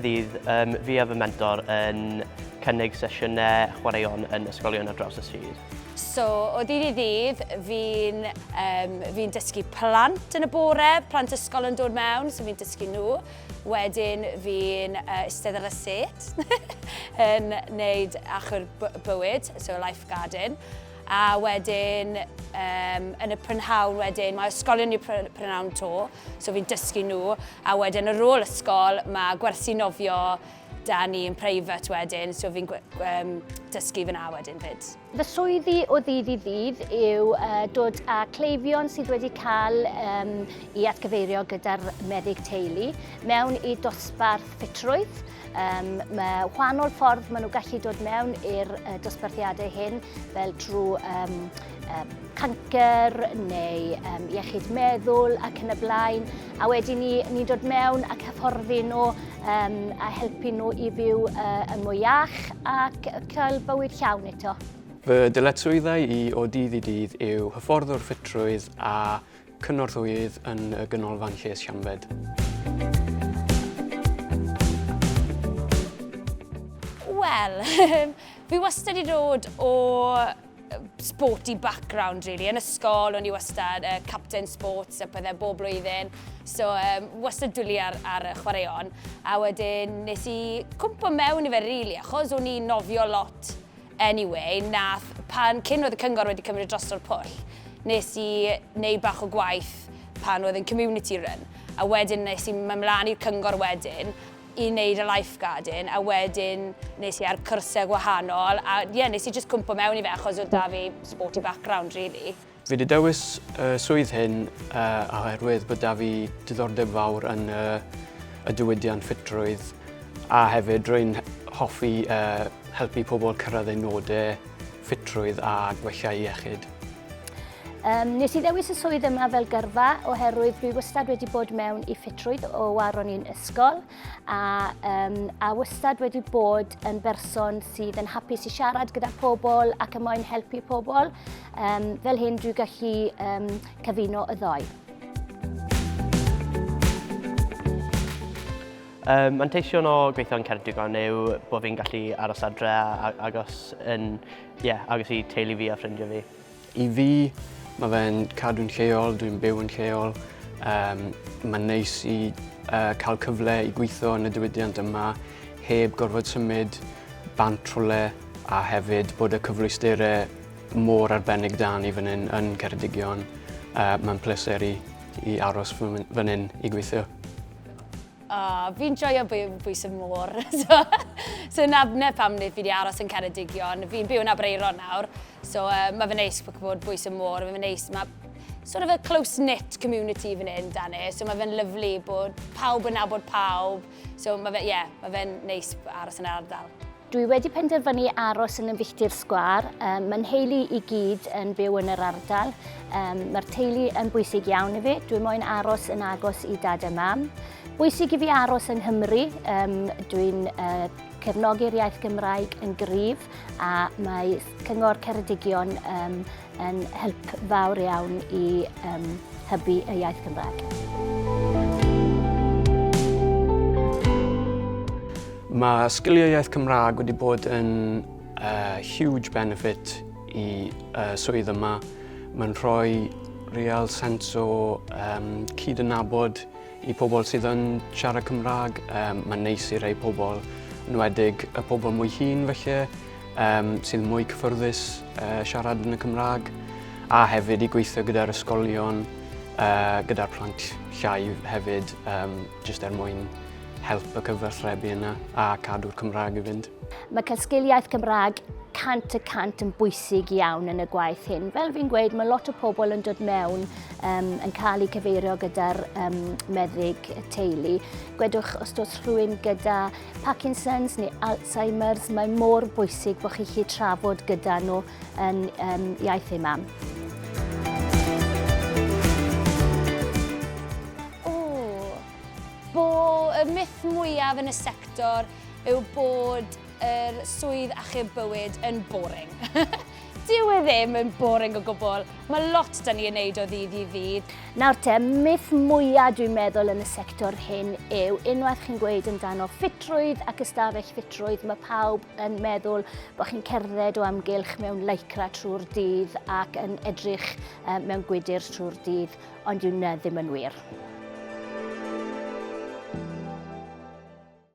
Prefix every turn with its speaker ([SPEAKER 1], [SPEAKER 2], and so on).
[SPEAKER 1] ddydd, um, fi a fy mentor yn cynnig sesiynau chwaraeon yn ysgolion ar draws y sir.
[SPEAKER 2] So, o ddydd i ddydd, fi'n um, fi dysgu plant yn y bore, plant ysgol yn dod mewn, so fi'n dysgu nhw. Wedyn fi'n uh, eistedd ar y set yn neud achur bywyd, so lifeguarding. A wedyn, um, yn y prynhawn wedyn, mae ysgolion i'r prynhawn to, so fi'n dysgu nhw. A wedyn ar ôl ysgol, mae gwersi nofio da ni yn preifat wedyn, so fi'n um, dysgu fyna wedyn fyd.
[SPEAKER 3] Fy swyddi o ddydd i ddydd yw uh, dod â cleifion sydd wedi cael um, i atgyfeirio gyda'r meddyg teulu mewn i dosbarth ffitrwydd. Um, mae wahanol ffordd maen nhw gallu dod mewn i'r uh, dosbarthiadau hyn, fel drwy um, uh, cancer neu um, iechyd meddwl ac yn y blaen. A wedyn ni, ni'n dod mewn ac hyfforddi nhw um, a helpu nhw i fyw uh, yn mwy iach ac cael bywyd llawn eto.
[SPEAKER 4] Fy dyletswyddau i o dydd i dydd yw hyfforddwr ffitrwydd a Cynorthwyydd yn y Ganolfan Lles Llambed.
[SPEAKER 2] Wel, fi wastad wedi dod o sporty background, really. Yn ysgol, o'n i wastad uh, captain sports a pethau bob blwyddyn. So, um, wastad dwlu ar, ar y chwaraeon. A wedyn nes i cwmpo mewn i fe, really, achos o'n i'n nofio lot Anyway, nath, pan, cyn oedd y cyngor wedi cymryd drosto'r pwll, nes i wneud bach o gwaith pan oedd yn community run. A wedyn nes i mynd mlaen i'r cyngor wedyn i wneud y lifeguarding, a wedyn nes i ar cwrsau gwahanol, a ie, yeah, nes i just cwmpo mewn i fe achos oedd da fi sporty background, really.
[SPEAKER 4] Fi wedi dewis y swydd hyn uh, oherwydd bod da fi diddordeb fawr yn uh, y diwydiant ffitrwydd a hefyd rwy'n hoffi uh, helpu pobl cyrraedd eu nodau ffitrwydd a gwella eu iechyd.
[SPEAKER 3] Um, nes i ddewis y swydd yma fel gyrfa oherwydd dwi wastad wedi bod mewn i ffitrwydd o war o'n i'n ysgol a, um, a wastad wedi bod yn berson sydd yn hapus i siarad gyda pobl ac yn moyn helpu pobl. Um, fel hyn dwi'n gallu um, cyfuno y ddoi.
[SPEAKER 1] Um, manteision o gweithio yn Ceredigion yw bod fi'n gallu aros adre a, agos, yn, yeah, agos i teulu fi a ffrindiau fi.
[SPEAKER 4] I fi, mae fe'n cadw'n lleol, dwi'n byw yn lleol. Um, mae'n neis i uh, cael cyfle i gweithio yn y diwydiant yma heb gorfod symud bant rhywle a hefyd bod y cyfleusterau mor arbennig da ni fan hyn yn Ceredigion. Uh, mae'n pleser i, i aros fan hyn i gweithio.
[SPEAKER 2] Oh, fi'n joio byw bwys y môr. so, so na, na pam fi wedi aros yn Ceredigion. Fi'n byw yn Aberaeron nawr. So uh, mae fe'n neis bod bwys y môr. Mae fe'n neis. Mae sort of a close-knit community fan hyn, dan e. So mae fe'n lyflu bod pawb yn nabod pawb. So mae fe, yeah, mae fe'n neis aros yn yr ardal.
[SPEAKER 3] Dwi wedi penderfynu aros yn y filltir sgwâr. Um, Mae'n nheulu i gyd yn byw yn yr ardal. Um, Mae'r teulu yn bwysig iawn i fi. Dwi moyn aros yn agos i dad a mam. Bwysig i fi aros yng Nghymru. Um, Dwi'n uh, cefnogi'r iaith Gymraeg yn gryf a mae Cyngor Ceredigion um, yn help fawr iawn i um, hybu y iaith Gymraeg.
[SPEAKER 4] Mae sgiliau iaith Cymraeg wedi bod yn uh, huge benefit i uh, swydd yma. Mae'n rhoi real sense o um, cyd-ynabod i pobl sydd yn siarad Cymraeg. Um, mae'n neis i rei pobl, enwedig y pobl mwy hŷn felly, um, sydd mwy cyffyrddus uh, siarad yn y Cymraeg, a hefyd i gweithio gyda'r ysgolion, uh, gyda'r plant llai hefyd, um, jyst er mwyn help y cyfathrebu yna a cadw'r Cymraeg i fynd.
[SPEAKER 3] Mae cael sgil iaith Cymraeg 100% yn bwysig iawn yn y gwaith hyn. Fel fi'n gweud, mae lot o pobl yn dod mewn um, yn cael eu cyfeirio gyda'r um, meddyg teulu. Gwedwch os does rhywun gyda Parkinson's neu Alzheimer's, mae mor bwysig bod chi chi trafod gyda nhw yn um, iaith eu mam.
[SPEAKER 2] O, bo y myth mwyaf yn y sector yw bod yr swydd achub bywyd yn boring. Dyw e ddim yn boring o gwbl. Mae lot da ni yn neud o ddydd i ddydd.
[SPEAKER 3] Nawr te, myth mwyaf dwi'n meddwl yn y sector hyn yw unwaith chi'n gweud amdano ffitrwydd ac ystafell ffitrwydd, mae pawb yn meddwl bod chi'n cerdded o amgylch mewn lycra trwy'r dydd ac yn edrych mewn gwydr trwy'r dydd, ond yw na ddim yn wir.